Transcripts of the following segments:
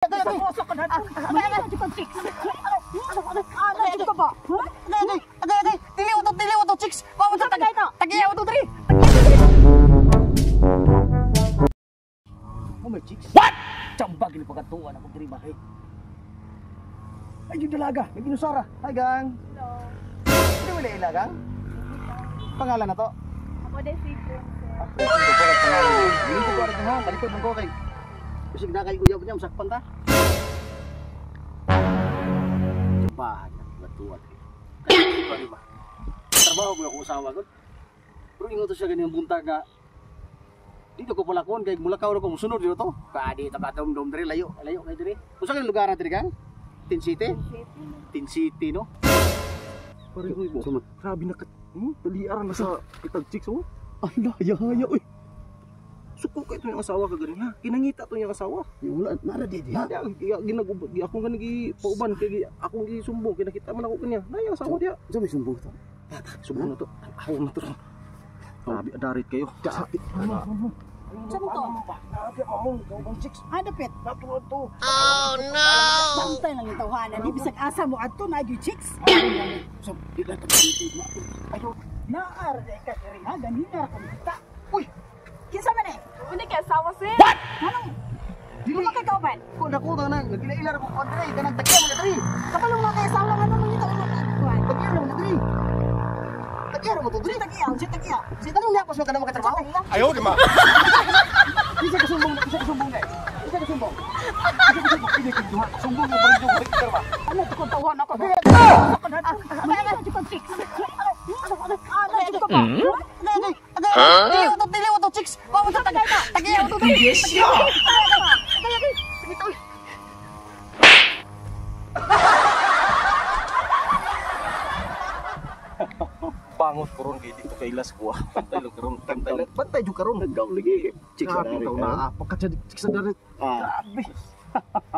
Sa ko na. Ano ko chicks? Ano ko ba? Agay, agay, agay. Dili to chicks. Wa mo tag. Tagiyaw to diri. Oh my chicks. What? Chamba gini pagkatuan ako diri ba kay. Ay, yung dalaga, may ginusara. Hi gang. Hello. Hindi wala ila gang. Pangalan na to. Ako din si Princess. Dili ko ara ha, talikod man ko kay. Bisig na kay uyab niya masakpan ta. Tsambahan na pagkatuan. Kay ba? Trabaho mo ako asawa ko. Pero ingon to siya ganyan buntag nga dito ko palakon kay mulakaw ra ko musunod dito to. Ka dito ka dum diri layo, layo kay diri. Unsa kay lugar na diri gang? Tin City? Tin City no. Pare ko ibo. Grabe na ka. Taliaran na sa kitag chicks oh. Ala, yaya oy. Suko kay to yung asawa ka ganin ha. Kinangita to yung asawa. Wala nara di di ha. Ginagubad ako nga nagi pauban kay akong gisumbong kay nakita man ako kanya. Na yung asawa diya. Unsa may sumbong to? Sumbong na to. Ako na to. Grabe adarit kayo. Grabe. Saan to? Grabe among kaubang chicks. Ah, dapit. Natuod to. Oh no. Bantay lang yung tawhanan. Di bisag asa mo adto na gyud chicks. So, di ka Ayo, naar di ka diri ha, ganina ra ko kita. Uy. Kinsa man eh? Hindi kay asawa sir. What? Anong? Dili Di ka kauban? ko dako ta nang nagila-ila ra ko kodre kanang tagya mo na diri. Kapalong na kay asawa nga nung ngita ulo na kuan. Tagya mo na diri. Tagya mo to diri. Tagiyaw, si tagiyaw. Si tanong niya ko sa kanang makatrabaho. Ayaw di ma. Isa ka sumbong, isa ka sumbong na. Isa ka sumbong. Isa ka sumbong. Hindi ko duha. Sumbong mo pa rin yung balik ba? Ano to kung tawhan ako? Ano ko chicks? Ano ko ba? Agay, agay, agay. Dili to chicks. Wa mo tag. Tagya mo to diri. Yes ya. Agay, agay. Sige to. Bangot ko ron kay dito kay Las ko. Pantay lang karon. Pantay lang. Pantay jud karon. Nagaw lagi. Chicks Grabe taw na pagka chicks sa darit. Ah. Grabe.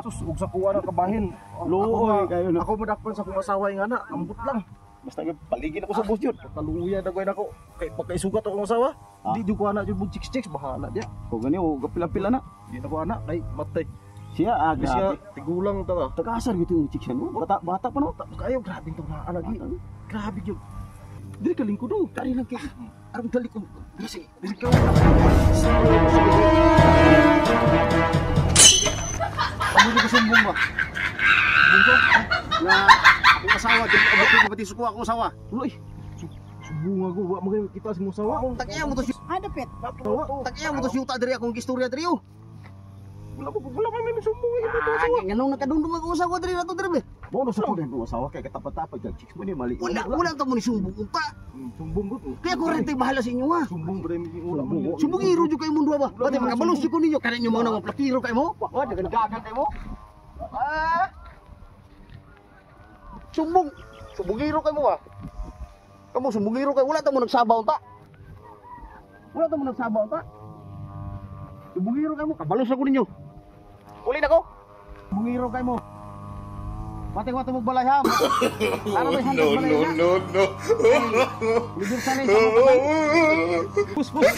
Sus, ug sa kuha ng kabahin. Luoy kayo na. Ako madakpan sa kong asawa yung anak, ambot lang. Basta paligid ako sa boss yun. Kaluya na ko nako. Kay pagkaisugat akong asawa, di jud ko anak jud mo chicks chicks bahala dia. O gani o gapila-pila na. Di na ko anak kay matay. Siya ah, Siya grabe. tigulang ta. Tagaasar gitu yung chicks yan. Bata, bata pa no. Tapos kayo grabe tong naa lagi. Grabe jud. Dili ka lingkod do. Dari lang kay. Aron dali ko. Dili Dili ka. Amo di ko sumbong ba? Bungso? Nga akong asawa, di abot ko pati suko akong asawa. Uy. Sumbong ako, wa mo kita sa imong asawa. Tagiya mo to si Ah, dapit. Tagiya mo to siyuta diri akong istorya diri oh. Wala mo wala man may sumbong imo to asawa. Ah, nganong nakadungdung akong asawa diri na to diri be. Mo na sa kunin mo asawa kay katapat-tapat kag chicks mo ni mali. Wala wala ta mo ni sumbong unta. Sumbong ko. Kaya ko rin bahala sa inyo ha. Sumbong ba rin wala mo. Sumbong iro jud kay mundo ba? Pati makabalos jud ko ninyo kanang inyo mga mga plakiro kay mo. Wa dagan dagan kay mo. Ah. Sumbong sumbongiro kay mo ba? Kamo sumbongiro kay wala ta mo nagsabaw unta. Wala ta mo nagsabaw unta. Sumbongiro kay mo kabalos ako ninyo. Uli na ko. Sumbongiro kay mo. Pati ko tumog balay ha. Ano may No, no, no, no. Libre sa ni sa mga Pus pus.